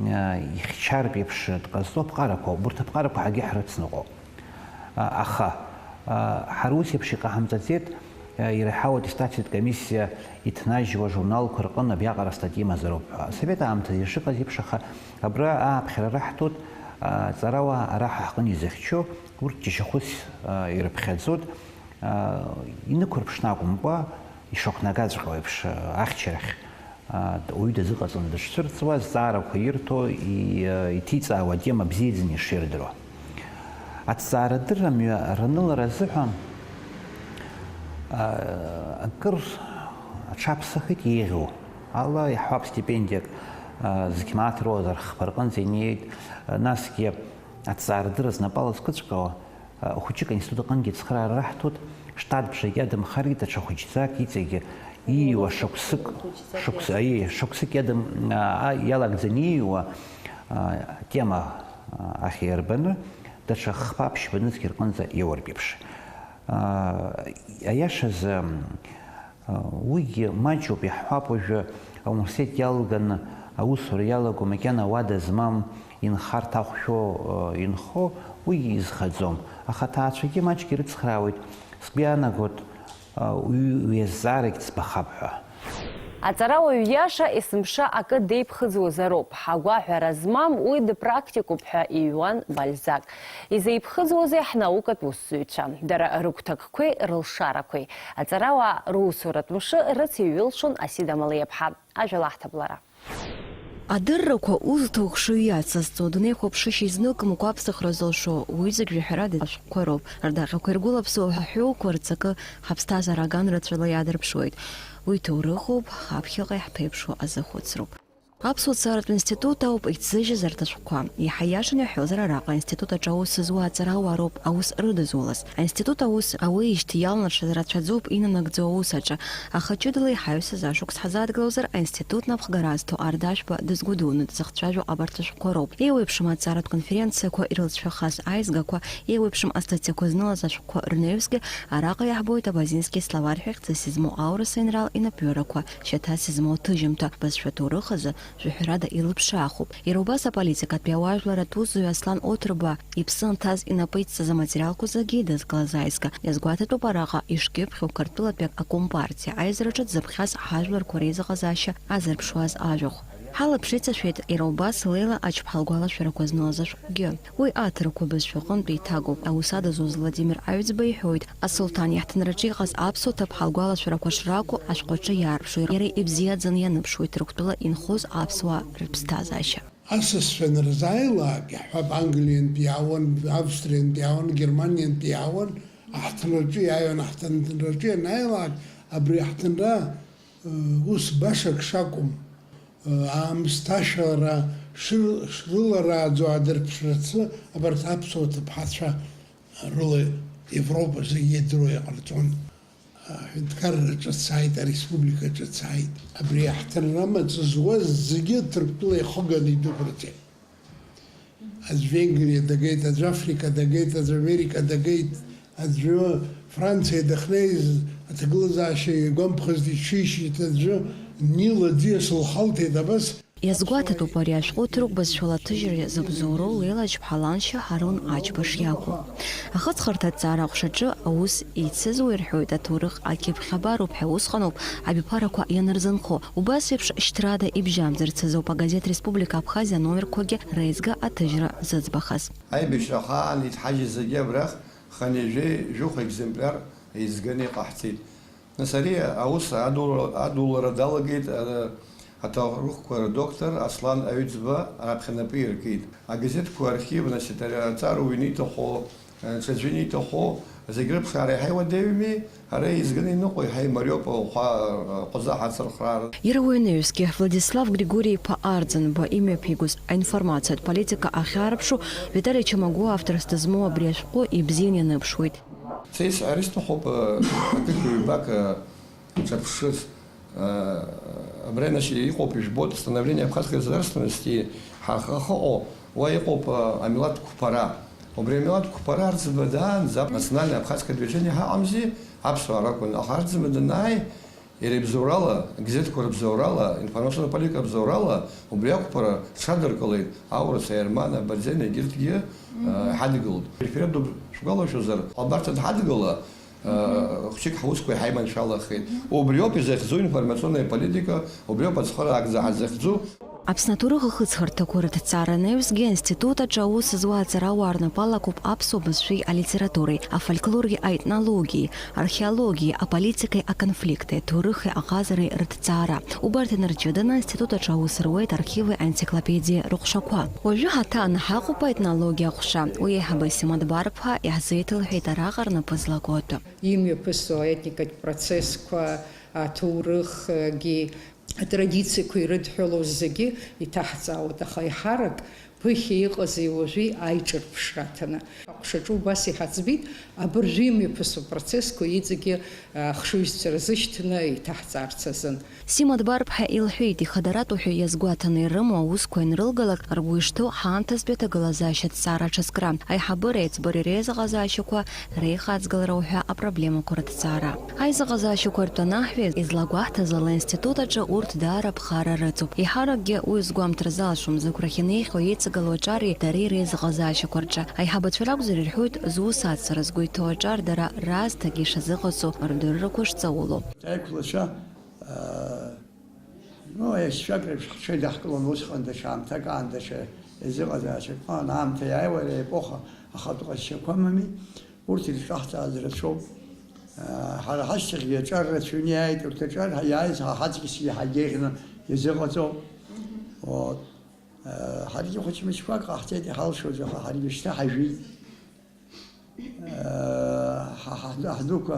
ихьчартә еиԥш дҟазҵо аԥҟарақәа, убырҭ аԥҟарақәа ҳаргьы ҳрыцныҟәоит. Аха ҳара ус еиԥш иҟаҳамҵаӡеит, ираҳауа аттестациатә комиссиа иҭнажьуа ажурналқәа рҟын абриаҟара астатиа имазароуп ҳәа. Асовет аамҭазы ишыҟаз еиԥш, аха абра ааԥхьара раҳҭоит, аҵарауаа ара ҳа ҳҟны изыхьчо, урҭ џьашьахәыс ирыԥхьаӡоит. Инықәырԥшны акәымкәа, ишақәнагаҵәҟьоу еиԥш, ахьчарахь, ауаҩы дазыҟаҵаны дышцәырҵуа, азҵаарақәа ирҭо, и-, иҭиҵаауа атема бзиаӡаны иширдыруа. Аҭҵаарадырра мҩа ранылара азыҳәан, акыр аҽаԥсахит еиӷьу ала, иаҳҳәап, стипендиак, зқьмааҭ роуазар хԥа рҟынӡа инеит, насгьы аҭҵаарадырра знапала зкыҵәҟьоу, хәыҷык аинститут аҟынгьы ацхыраара раҳҭоит, штат бжак иадамхаргьы даҽа хәыҷӡак иҵегьы ииуа шықәсык, шықәс-, аиеи, шықәсык иадам-, а, иалагӡаны ииуа, а, атема, а, ахь иарбаны, даҽа хԥа-ԥшьба нызқь рҟынӡа иоуртә еиԥш. А, аиашазы, Уигьы маҷуп, иаҳҳәап, уажәы ауниверситет иалганы аусура иалаго, макьана ауада змам, инхарҭа ахәшәы инхо, уигьы изхаӡом. Аха аҭаацәагьы маҷк ирыцхраауеит, сгәы иаанагоит, уи, уи азҵаарагь ӡбахап ҳәа. Аҵарауаҩ иаша есымша акы деиԥхыӡуазароуп, ҳагәаҳәара змам, уи дыпрактикуп ҳәа иҩуан Бальзак. Изеиԥхыӡуазеи ҳнаукатә усзуҩцәа? Дара рыгәҭакқәеи рылшарақәеи. Аҵарауаа русуратә мшы рыцеиҩылшон Асида Малиаԥҳа. Ажәа лаҳҭап лара. Адыррақәа узҭо хшыҩ иацызҵо, дунеихәаԥшышьа изнылкымкәа аԥсахра зылшо, уи зегь жәаҳәарада ашәҟәқәа роуп. Рдаҟьақәа иргәылаԥсоу ҳҳәоуқәа рҵакы ҳаԥсҭазаара аган рацәала иаадырԥшуеит. Уи ҭоурыхуп, ҳаԥхьаҟа иаҳԥеиԥшу азахәыцроуп. Аԥсуа ҭҵааратә институт ауп иҭзыжьыз арҭ ашәҟәқәа. Иаҳа иашаны иаҳҳәозар, араҟа аинститут аҿы аус зуа аҵарауаа роуп аус рыдызулаз. Аинститут аус ауеижьҭеи иалнаршаз рацәаӡоуп инанагӡо аус аҿы, аха ҷыдала иҳаҩсыз ашықәс ҳазааҭгылозар, аинститут напхгара азҭо Ардашәба дызгәыдуны дзыхцәажәо абарҭ ашәҟәқәа роуп. Еиуеиԥшым аҵааратә конференциақәа ирылҵшәахаз аизгақәа, еиуеиԥшым астатиақәа знылаз ашәҟәқәа рнаҩсгьы араҟа иаҳбоит Абазински словарь ҳәа ихьӡыс измоу аурыс аинрал инапҩырақәа, шьаҭас измоу аҭыжьымҭа, бызшәа ҭоурых азы, Жәаҳәарада илыԥшаахуп. Иара убас аполитикатәи ауаажәларатә усзуҩ Аслан Оҭырба иԥсы анҭаз инапы идҵаз аматериалқәа зегьы идызкылаз аизга. Иазгәаҭатәуп араҟа ишкьыԥхьу Қырҭтәылатәи акомпартиа аизараҿы дзыԥхьаз ҳажәларқәа реизыҟазаашьа азырԥшуаз ажәахә. Ҳалаԥш иҵашәеит иара убас Леила Ачԥҳа лгәалашәарақәа знылаз ашәҟәгьы. Уи аҭырқәа бызшәаҟынтә еиҭагоуп. Аус адызулаз Владимир Аҩӡба иҳәоит, асулҭан иаҳҭынраҿы иҟаз аԥсуа ҭыԥҳа лгәалашәарақәа шракәу ашәҟәаҿы иаарԥшуеит, иара ибзиаӡаны ианыԥшуеит Ҭырқәтәыла инхоз аԥсуаа рыԥсҭазаашьа. Асасцәа анырзааилак, иаҳҳәап, Англиантәи иаауан, Австриантәи иаауан, Германиантәи иаауан, аҳҭынраҿы иааиуан, аҳҭынраҿы ианааилак, абри аҳҭынра, ы, ус башак шакәым, аамсҭашәара шры-, шрыларааӡо аадырԥшрацы абарҭ аԥсуа ҭыԥҳацәа рыла Европа зегьы идыруа иҟарҵон. Аҳәынҭқарра ҿыц ааит, ареспублика ҿыц ааит. Абри аҳҭынра амаҵ зуаз зегьы Ҭырқәтәыла ихыганы идәықәырҵеит. Аӡә Венгриа дагеит, аӡә Африка дагеит, аӡә Америка дагеит, аӡәы Франциа дахьнеиз аҭагылазаашьа игәамԥхазт иҽишьит, аӡәы Нил аӡиас лхалҭеит, абас. Иазгәаҭатәуп ари ашәҟәы ҭырқә бызшәала аҭыжьра зыбзоуроу Леила Ачԥҳа ланшьа Ҳарун Ачбаш иакәу. Ахыҵхырҭа аҭҵаара аҟәшаҿы аус еицызуа ирҳәоит аҭоурых акьыԥхь абароуп ҳәа усҟаноуп абиԥарақәа ианырзынхо. Убас еиԥш шьҭрада ибжьамӡырц азоуп агазеҭ Республика Абхазиа аномерқәагьы реизга аҭыжьра зыӡбахаз. Аибашьра ахаан иҭҳажьыз зегьы абрахь хынҩажәи жәохә екземпляр еизганы иҟаҳҵеит. Нас ари аус адулара, адулара далагеит, а, аҭоурыхқәа рдоктор Аслан Аҩӡба раԥхьа напы иркит. Агазеҭқәа архив, нас, ари аҵарауаҩ ианиҭаху, а, ҽаӡәы ианиҭаху, зегь рыԥшаара иаҳа иуадаҩми, ара еизганы иныҟәо иаҳа имариоуп, ахәа-, аҟаза ҳацырхраара. Иара уи анаҩсгьы, Владислав Григори-иԥа Арӡынба имҩаԥигоз аинформациатә политика ахьаарԥшу Витали Чамагәуа авторс дызмоу абри ашәҟәы ибзиан ианыԥшуеит. Са исҳәар исҭахуп, э, ақыҭа ҩбак, э, ҿырԥшырц, э, абра инач-, иҟоуп, ижәбоит, становление абхазской государственности ҳа-, ҳахьыҟоу, уа иҟоуп, э, амилаҭ қәԥара. Убри амилаҭ қәԥара арӡба даанӡа национальное абхазское движение ҳаҟамзи, аԥсуаа ракәын, аха арӡба данааи, иара ибзоурала, газеҭқәа рыбзоурала, информационная политика рыбзоурала, убри ақәԥара рҽадыркылеит аурыс, аерман, абырзен, егьырҭгьы, э, ҳадгылт. Референдум шәгәалашәозар, Ҟәабарҭа дҳадгыла, э, хәҷык ҳусқәа иҳаиманшәалахеит. Убриоуп изахьӡу информационная политика, убриоуп ацхыраара ҳзахьӡу. Аԥсны аҭоурых ахыҵхырҭақәа рыҭҵаара анаҩсгьы аинститут аҿы аус зуа аҵарауаа рнапы алакуп аԥсуа бызшәеи алитературеи, афольклори, аетнологиеи, археологиеи, аполитикеи, аконфликти, аҭоурыхи аҟазареи рыҭҵаара. Убарҭ инарҷыданы аинститут аҿы аус руеит архиви аенциклопедиеи рыҟәшақәа. Уажәы ҳаҭан ҳаҟоуп аетнологиа аҟәша. Уи аиҳабы Симаҭ Барԥҳа иаҳзеиҭалҳәеит араҟа рнапы злаку атәы. Имҩаԥысуа аетникатә процессқәа, аҭоурыхгьы, атрадициақәа ирыдҳәалоу зегьы иҭаҳҵаауеит, аха еиҳарак ԥыхьа иҟази уажәи аиҿырԥшра аҭаны. Аҟәшаҿы убас иҳаӡбеит, абыржәы имҩаԥысуа процессқәа иҵегьы ахшыҩзцәа рзышьҭны иҭаҳҵаарц азын. Сима Дбарԥҳа илҳәеит, ихадаратәу ҳәа иазгәаҭаны ирымоу аусқәа ианрылгалак, ргәы ишҭоу ҳаамҭазтәи аҭагылазаашьа аҭҵаара аҽазкра, аиҳабыра еиҵбыреи реизыҟазаашьақәа реихаҵгылара уҳәа апроблемақәа рыҭҵаара. Аизыҟазаашьақәа ртәы анаҳҩеи, излагәаҳҭаз ала, аинститут аҿы урҭ даара ԥхара рыҵоуп. Еиҳаракгьы уи згәамҭар залшом, зықәрахь инеихьоу еиҵагылоу аҿари дареи реизыҟазаашьақәа рҿы. Аиҳабацәа ракәзар ирҳәоит, зус аццара згәы иҭоу аҿар дара раасҭагьы ишазыҟаҵо рдыррақәа шҵаулоу. Аиқәлацәа, аа, ну, есшәак реиԥш ҳҽеидаҳкылон усҟан, даҽа аамҭак аан, даҽа еизыҟазаашьак аан, аамҭа иааиуа ари аепоха ахатә ҟазшьақәа амами, урҭ ирызҿаҳҵааз рацәоуп. Ҳара ҳашьҭахьгьы аҿар рацәаҩны иааит, урҭ аҿар иааиз ҳа ҳаҵкьысгьы ҳагьеиӷьны иазыҟаҵоуп. Вот. Ҳаргьы хәыҷ-мыҷқәак ҟаҳҵеит иҳалшоз, аха ҳаргьы шьҭа ҳажәит. Ҳа, ҳа, ҳдуқәа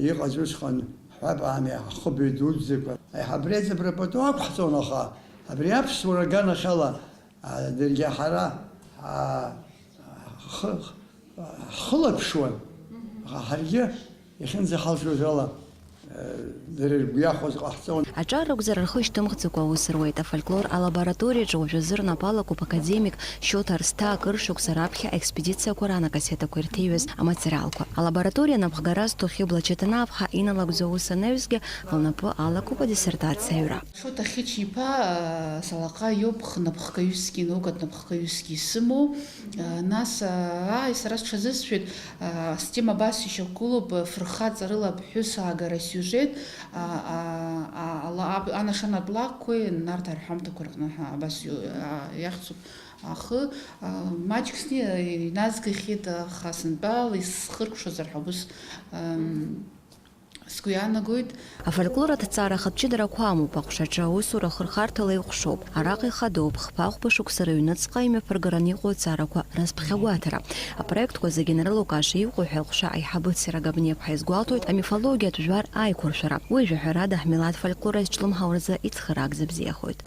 иҟаз усҟан ҳҳәап аами, ҳхыбаҩ дуӡӡақәа. Аиҳабыреиҵбыра пату ақәҳҵон, аха абри аԥсуара аганахьала, а, даргьы ҳара, а, х-, х-, ҳхылаԥшуан. Аха ҳаргьы иахьынӡаҳалшоз ала, а, дара иргәы иахәоз ҟаҳҵон. Аҿар ракәзар, рхы шьҭымхӡакәа аус руеит. Афольклор алабораториаҿы уажәазы рнапы алакуп академик Шьоҭа Арсҭаа акыр шықәса раԥхьа аекспедициақәа ран акассетақәа ирҭеиҩыз аматериалқәа. Алабораториа анапхгара зҭахьоу Блачеҭ Анааԥҳа иналагӡо аус анаҩсгьы лнапы алакуп адиссертациа аҩра. Шоҭа Хьыча-иԥа, а, салаҟа иоуп, хнапхгаҩысгьы, наукатә напхгаҩысгьы исымоу. А, нас, а, ааи, сара сҽазысшәеит, а, стема абас ишьақәгылоуп, фырхаҵарыла аԥҳәыс аагара асиужет, а, а, а, ала-, аб-, анашанатә лакәқәеи Нарҭаа рҳәамҭақәа рҟны ҳа-, абас иу-, а, иахьӡуп. Ахы, а, маҷк сни-, иназгахьеит, аха сынтәала исхыркәшозар ҳәа убыс, ам, сгәы иаанагоит. Афольклор аҭҵаара ахатә ҷыдарақәа амоуп, аҟәшаҿы аусура хырхарҭала иҟәшоуп. Араҟа ихадоуп, хԥа-хәба шықәса рыҩныҵҟа имҩаԥыргараны иҟоу аҭҵаарақәа рызԥхьагәаҭара. Апроектқәа зегьы анрылукааша иҟоу ҳәа аҟәша аиҳабы Церагабнеԥҳа изгәалҭоит амифологиатә жәлар аиқәыршәара. Уи жәаҳәарада ҳмилаҭ фольклор азҿлымҳау рзы ицхыраара бзиахоит.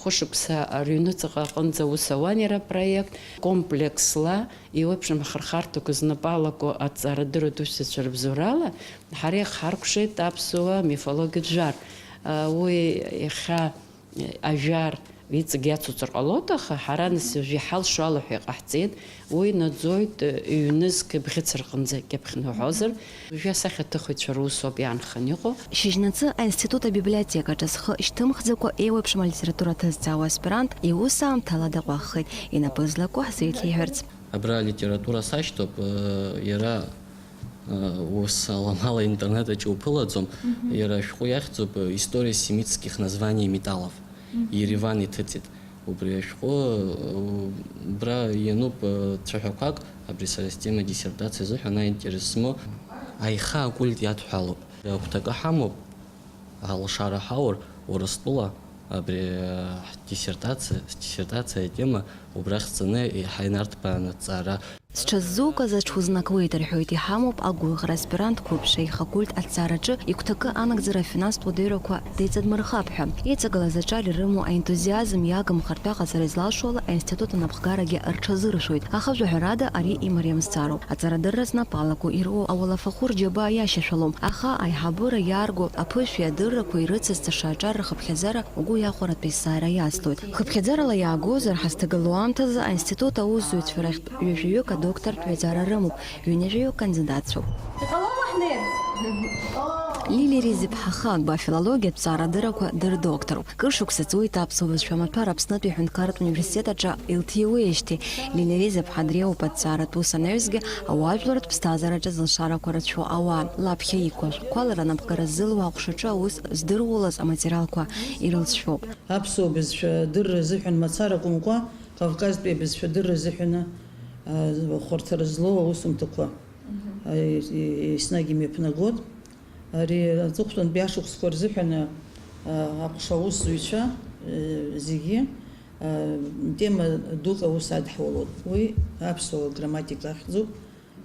Хәышықәса рыҩныҵҟа аҟынӡа аус ауан иара апроект, комплексла еиуеиԥшым ахырхарҭақәа знапы алаку аҭҵаарадырратә усзуҩцәа рыбзоурала ҳара иаҳхаркәшеит аԥсуа мифологиатә жәар. Уи иахьа ажәар Иҵегь иацуҵар ҟалоит, аха ҳара нас уажә иҳалшо ала ҳәа иҟаҳҵеит. Уи наӡоит, ҩнызқь бӷьыц рҟынӡа иаԥхьаны уҳәозар, уажәы асахьаҭыхыҩцәа русоуп иаанханы иҟоу. Шьыжьнаҵы аинститут абиблиотекаҿы зхы шьҭымхӡакәа еиуеиԥшым алитература ҭызҵаауа аспирант иус аамҭа ала даҟәаххеит, инапы злаку ҳзеиҭеиҳәарц. Абра алитература сашьҭоуп, э, иара, э, ус аламала интернет аҿы уԥылаӡом, мгм, иара ашәҟәы иахьӡуп, э, «История семитских названий металлов». Мгм. Ереван иҭыҵит. Убри ашәҟәы, э, убра иануп, э, цәаҳәақәак, абри сара стема диссертациа азыҳәан аинтерес змоу, аиха акульт иадҳәалоуп. Агәҭакы ҳамоуп, алшара ҳаур, Урыстәыла, абри, э, ҳдиссертациа, сдиссертациа атема убрахь ҵаны еиҳа инарҭбааны аҭҵаара. Зҽаззукыз аҽузнакуеит, рҳәоит, иҳамоуп агәыӷра, аспирант қәыԥш аиха акульт аҭҵаараҿы игәҭакы анагӡара афинанстә уадаҩрақәа деиҵадмырхап ҳәа. Иҵагылаз аҿар ирымоу аентузиазм иагымхартә аҟаҵара излалшо ала аинститут анапхгарагьы рҽазыршәоит. Аха жәаҳәарада ари имариамзцароуп. Аҵарадырра знапы алаку ироуа ауалафахәы рџьабаа иашьашәалом. Аха аиҳабыра иаарго аԥышәеи адыррақәеи ирыцызҵаша аҿар рхыԥхьаӡара угәы иахәаратәы есааира иацлоит. Хыԥхьаӡарала иаагозар, ҳазҭагылоу аамҭазы аинститут аусзуҩцәа рахьтә ҩажәаҩык адоктортә ҩаӡара рымоуп, ҩынҩажәаҩык кандидатцәоуп. Иҟалома ҳнеир? Лилиа Риза-иԥҳа Хагба афилологиатә ҭҵаарадыррақәа дырдоктороуп. Кыр шықәса ҵуеит аԥсуа бызшәа амаҭәар Аԥснытәи аҳәынҭқарратә университет аҿы илҭиуеижьҭеи. Лилиа Риза-иԥҳа дреиуоуп аҭҵааратә ус анаҩсгьы, ауаажәларратә ԥсҭазаараҿы зылшарақәа рыцәшәо ауаа. Лаԥхьа иқәу ашәҟәқәа лара напхгара ззылуа аҟәшаҿы аус здыруалаз аматериалқәа ирылҵшәоуп. Аԥсуа бызшәа дырра азыҳәан мацара акәымкәа, Кавказтәи абызшәа дырра азыҳәаны, а, хәарҭара злоу аусумҭақәа, а, е-, е-, еснагь имҩаԥнагоит. Ари аҵыхәтәантәи ашықәсқәа рзыҳәан, а, аҟәша аусзуҩцәа, э, зегьы, а, тема дук аус адҳәалоуп. Уи аԥсуа грамматика ахьӡуп,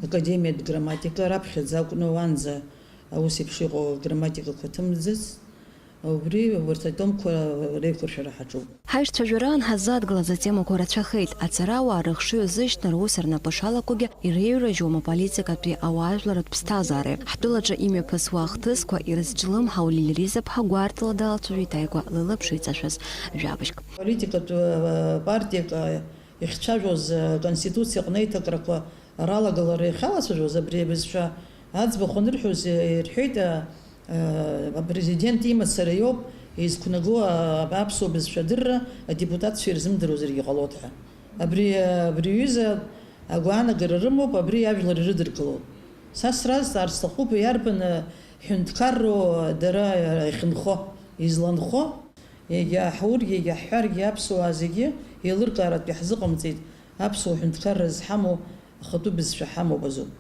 академиатә грамматика, раԥхьаӡа акәны уанӡа аус еиԥш иҟоу аграмматикақәа ҭымӡыц. Убри, убарҭ атомқәа реиқәыршәара ҳаҿуп. Ҳаишьцәажәараан ҳаззадгылаз атемақәа рацәахеит. Аҵарауаа рыхшыҩ азышьҭны рус рнапы шалакугьы, иреиҩрыжьуам аполитикатәи ауаажәларратә ԥсҭазаареи. Ҳтәылаҿы имҩаԥысуа ахҭысқәа ирызҿлымҳау Лилиа Риза-ԥҳа гәарҭала далацәажәеит ааигәа лылаԥш иҵашәаз жәабжьк. Политикатә, э, партиак, э, ихцәажәоз, э, Конституциа аҟны аиҭакрақәа ралагалара иахьалацәажәоз абри абызшәа аӡбахә анырҳәоз, э, ирҳәеит, э, Апрезидент имацара иоуп изқәнаго аԥсуа бызшәа адырра адепутатцәа ирзымдыруазаргьы ҟалоит ҳәа. Абри, абри аҩыза агәаанагара рымоуп, абри ажәлар ирыдыркылоит. Са сразҵаар сҭахуп, иарбан ҳәынҭқарроу дара иахьынхо, изланхо, егьа ҳургьы, егьа ҳҳәаргьы аԥсуаа зегьы еилыркааратә иаҳзыҟамҵеит, аԥсуа ҳәынҭқарра зҳамоу ахатәы бызшәа ҳамоуп азоуп.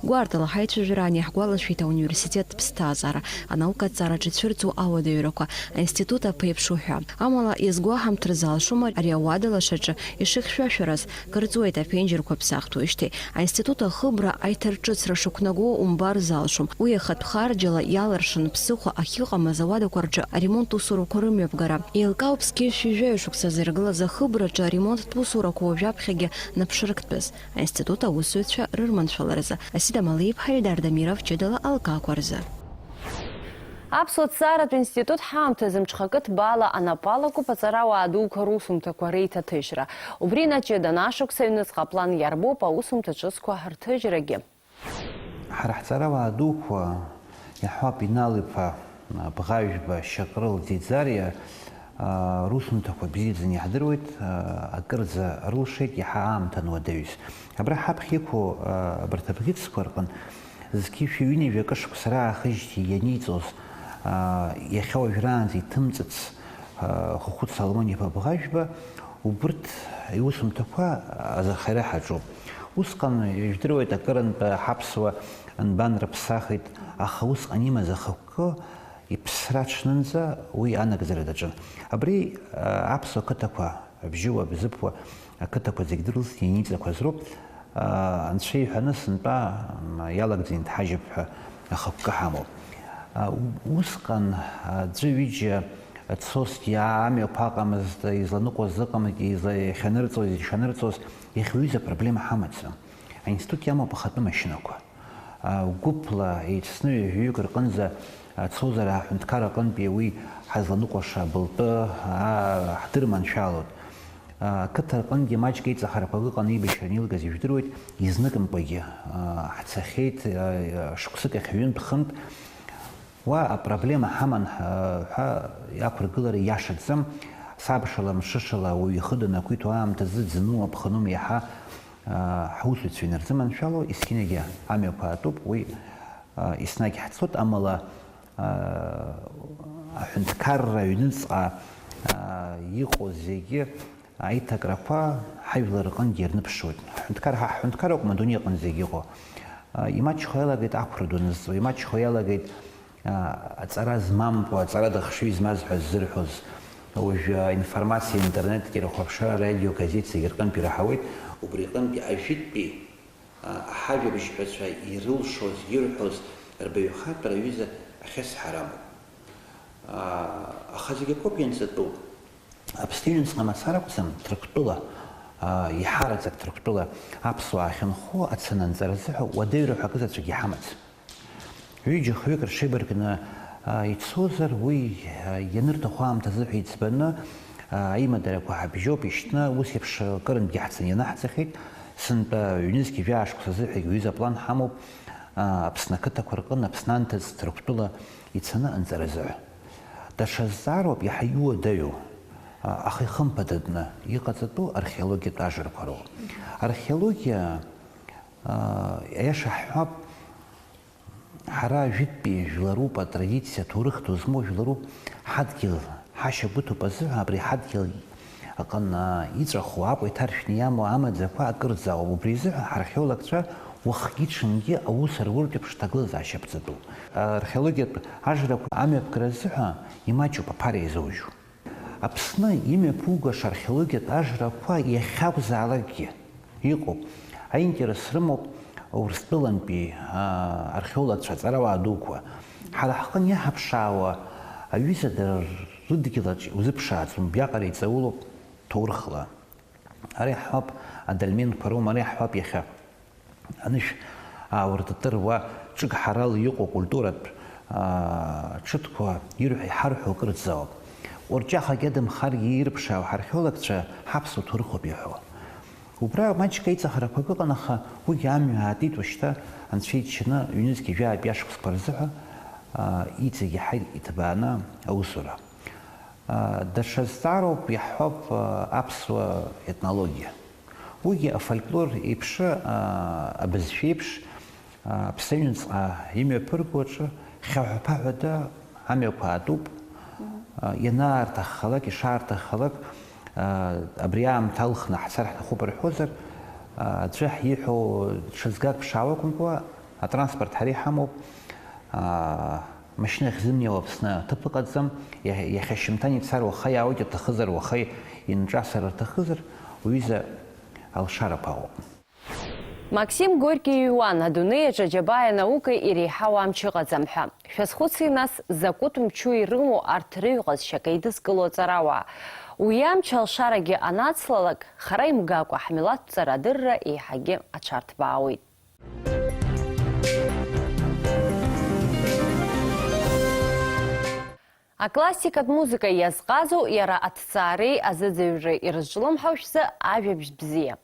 Гәарҭала ҳаицәажәараан иаҳгәалашәеит ауниверситет ԥсҭазаара, анаукатә ҵараҿы ицәырҵуа ауадаҩрақәа, аинститут аԥеиԥшу ҳәа. Амала, иазгәаҳамҭар залшом ари ауада лашаҿы ишыхьшәашәараз, кыр ҵуеит аԥенџьырқәа ԥсахтәуижьҭеи. Аинститут ахыбра аиҭарҿыцра шықәнаго умбар залшом. Уи ахатә харџьала иалыршан ԥсыхәа ахьыҟамыз ауадақәа рҿы аремонт усурақәа рымҩаԥгара. Еилкаауп зқьи жәшәи шықәса зыргылаз ахыбраҿы аремонттә усурақәа уажәаԥхьагьы наԥшырктәыз. Аинститут аусзуҩцәа рырманшәаларазы. Асида Малиԥҳа, Ильдар Дамиров, ҷыдала алкаақәа рзы. Аԥсуа ҭҵааратә институт ҳаамҭазы мҽхакы ҭбаала анапы алакуп аҵарауаа дуқәа русумҭақәа реиҭаҭыжьра. Убри наҷыдан ашықәс аҩныҵҟа аплан иарбоуп аусумҭа ҿыцқәа рҭыжьрагьы. Ҳара ҳҵарауаа дуқәа, иаҳҳәап, Инал-иԥа Бӷажәба, Шьакрыл, Ӡиӡариа, аа, русумҭақәа бзиаӡаны иаҳдыруеит, аа, акырӡа рылшеит, иаҳа аамҭа ануадаҩыз. Абра ҳаԥхьа иқәу, аа, абарҭ абӷьыцқәа рҟын зқьи жәшәи ҩынҩажәи акы шықәса раахыжьҭеи ианиҵоз, аа, иахьа уажәраанӡа иҭымҵыц, аа, Хәыхәыт Соломон-иԥа Бӷажәба, убырҭ иусумҭақәа азырхиара ҳаҿуп. Усҟан, ижәдыруеит, акырынтә ҳаԥсуа нбан рыԥсахит, аха усҟан имаз ахықәкы иԥсра аҽнынӡа уи анагӡара даҿын. Абри, а, аԥсуа қыҭақәа, Абжьыуа, Бзыԥуа ақыҭақәа зегь дрылҵны ианиҵақәаз роуп, а, Анцәа иҳәаны сынтәа, м, иалагӡаны дҳажьып ҳәа ахықәкы ҳамоуп. А, у-, усҟан, а, аӡәы ҩыџьа цозҭгьы, а, амҩақәа ыҟамызт, изланыҟәоз ыҟамызт, изла-, иахьанырҵоз, ишанырҵоз, иахьа уҩыза проблема ҳамаӡам. Аинститут иамоуп ахатәы машьынақәа. А, гәыԥла еицны ҩажәаҩык рҟынӡа, Ацозар аҳәынҭқар аҟынтәи уи ҳазланыҟәаша абылтәы, аа, ҳдырманшәалоит. Ақыҭа рҟынгьы маҷк еиҵахарақәак ыҟан, еибашьраны илгаз ижәдыруеит, изныкымкәагьы, аа, ҳцахьеит, аа, шықәсык ахь ҩынтә-хынтә. Уа апроблема ҳаман, ҳәа иақәыргылара иашаӡам. Сабшала, мшышала ауаҩы ихы данақәиҭу аамҭазы ӡну, аԥхынума иаҳа, аа, ҳусуцәа инарзыманшәало, есқьынагьы амҩақәа аатуп, уи, аа, еснагь ҳцоит, амала, аа, аҳәынҭқарра аҩныҵҟа, аа, иҟоу зегьы аиҭакрақәа ҳажәлар рҟынгьы ирныԥшуеит. Ҳҳәынҭқар, ҳа ҳҳәынҭқар акәым, адунеи аҟны зегь иҟоу. Имаҷхо иалагеит ақәра ду анызҵо, имаҷхо иалагеит, а, аҵара змамкәа, аҵара дахшыҩ змаз ҳәа ззырҳәоз. Уажәы аинформациа, интернетгьы, рхәаԥшра, арадио, газеҭ зегь рҟынтә ираҳауеит, убри аҟынтәи ажәытәтәи, а, ҳажәабжьҳәацәа ирылшоз, ирҳәоз рбаҩхатәра аҩыза ахьысҳара амоуп. А, аха зегь акоуп ианҵатәу. Аԥсны иҩнуҵҟа мацара акәӡам, Ҭырқәтәыла, аа, еиҳараӡак Ҭырқәтәыла аԥсуаа ахьынхо ацананҵара азыҳәа уадаҩра ҳәа акызаҵәык иҳамаӡам. Ҩыџьа-хҩык рҽеибаркны, аа, ицозар, уи, аа, ианырҭаху аамҭазы ҳәа иӡбаны, аа, аимадарақәа ҳабжьоуп ишьҭны, ус еиԥш акырынтәгьы ҳцаны ианаҳҵахьеит. Сынтәа ҩнызқьи жәаа шықәса азыҳәагь уаҩыза аплан ҳамоуп, аа, Аԥсны ақыҭақәа рҟын, Аԥсны анҭыҵ Ҭырқәтәыла ицаны анҵара азыҳәа. Даҽа зҵаароуп иаҳа иуадаҩу, а, аха ихымԥадатәны иҟаҵатәу археологиатә ажрақәа роуп. Археологиа, а, аиаша ҳҳәап, ҳара жәытәтәи жәларуп, атрадициа, аҭоурых ду змоу жәларуп, ҳадгьыл ҳашьагәыҭоуп азыҳәа, абри ҳадгьыл аҟны иҵәаху, Аҟәа иҭаршәны иамоу амаӡақәа акырӡа ауп. Убри азыҳәа ҳархеологцәа уахгьы-ҽынгьы аус руртә еиԥш ҭагылазаашьа ԥҵатәуп. Археологиатә ажрақәа амҩаԥгара азыҳәа имаҷуп аԥара иазоужьу. Аԥсны имҩаԥугаша археологиатә ажрақәа иахьакәзаалакгьы иҟоуп. Аинтерес рымоуп Урыстәылантәи, аа, археологцәа, аҵарауаа дуқәа. Ҳара ҳҟны иаҳаԥшаауа аҩыза дара рыдгьылаҿ иузыԥшааӡом, убриаҟара иҵаулоуп ҭоурыхла. Ара иаҳҳәап, адольменқәа роума, ара иаҳҳәап, иахьа анышә аауртытыр, уа ҿык ҳарала иҟоу акультуратә, аа, ҽыҭқәа ирҳәо, иҳарҳәо акырӡа ауп. Ҟәырҷахагьы адамхаргьы ирыԥшаау ҳархеологцәа ҳаԥсуа ҭоурыхоуп иҳәо. Убра маҷк аиҵахарақәак ыҟан, аха уигьы амҩа аатит уажәшьҭа, анцәа иџьшьаны, ҩнызқьи жәаатәи ашықәсқәа рзыҳәа, аа, иҵегь иаҳа иҭбааны аусура. Даҽа зҵаароуп, иаҳҳәап, аԥсуа етнологиа. Уигьы афольклор еиԥш, абызшәа еиԥш, Аԥсны аҩныҵҟа имҩаԥырго аҿы хьаҳәа-ԥаҳәада амҩақәа аатуп. Ианаарҭаххалак, ишаарҭаххалак, абри аамҭа алхны ҳцар ҳҭахуп рҳәозар, аӡәы ҳиҳәо ҽазгак ԥшаауа акәымкәа, атранспорт ҳара иҳамоуп. Машьына ахьзымнеиуа Аԥсны аҭыԥ ыҟаӡам, иа-, иахьа шьымҭан ицар уаха иаауеит, аҭахызар уаха инҿасыр рҭахызар, уҩыза алшарақәа ыҟоуп. Максим Горки иҩуан, адунеи аҿы аџьабаа анаукеи иреиҳау амч ыҟаӡам ҳәа. Шәазхәыци нас, закәытә мчу ирымоу арҭ рыҩ ҟазшьак еидызкыло аҵарауаа? Уи амч алшарагьы анацлалак, хара имгакәа ҳмилаҭ ҵара адырра еиҳагьы аҽарҭбаауеит. Аклассикатә музыка иазҟазоу, иара аҭҵаареи азыӡырҩреи ирызҿлымҳау шәзы ажәабжь бзиа.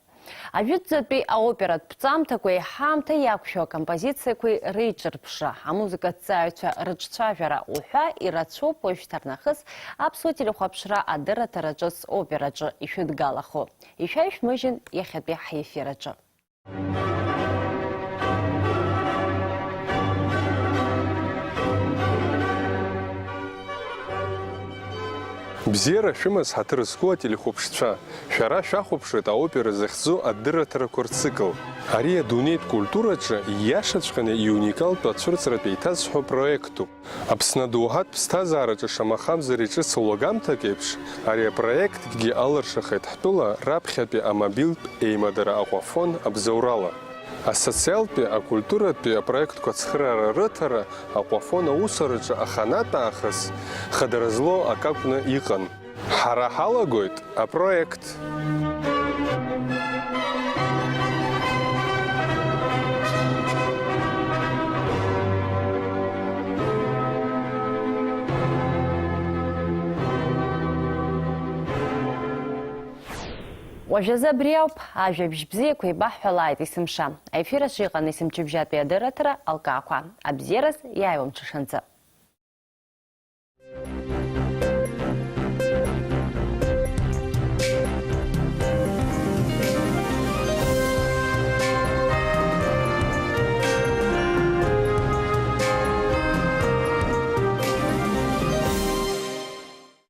Ажәытәӡатәи аоператә ԥҵамҭақәеи ҳаамҭа иақәшәо акомпозициақәеи реиҿырԥшра, амузыкаҭҵааҩцәа рыҿцәажәара уҳәа ирацәоуп уажәшьҭарнахыс аԥсуа телехәаԥшра адырраҭара ҿыц операҿы ишәыдгалахо. Ишәаҩшәмыжьын иахьатәи ҳефир аҿы. Бзиара шәымаз, ҳаҭыр зқәу ателехәаԥшцәа, шәара шәахәаԥшуеит аопера захьӡу адырраҭарақәа рцикл. Ари адунеитә культураҿы ииашаҵәҟьаны иуникалтәу ацәырҵратә еиҭазҳәо проектуп. Аԥсны адоуҳатә ԥсҭазаараҿы шамахамзар иҿыц улагамҭак еиԥш, ари апроектгьы алыршахеит ҳтәыла раԥхьатәи амобилтә еимадара Аҟәафон абзоурала. Асоциалтәи, акультуратәи апроектқәа ацхыраара рыҭара Аҟәафон аусураҿы аханатә аахыс хадара злоу акы акәны иҟан. Ҳара ҳалагоит апроект. Уажәазы абри ауп, ажәабжь бзиақәа еибаҳҳәалааит есымша. Аефир аҿы иҟан есымчыбжьатәи адырраҭара Алкаақәа. Абзиараз, иааиуа мҽышанӡа.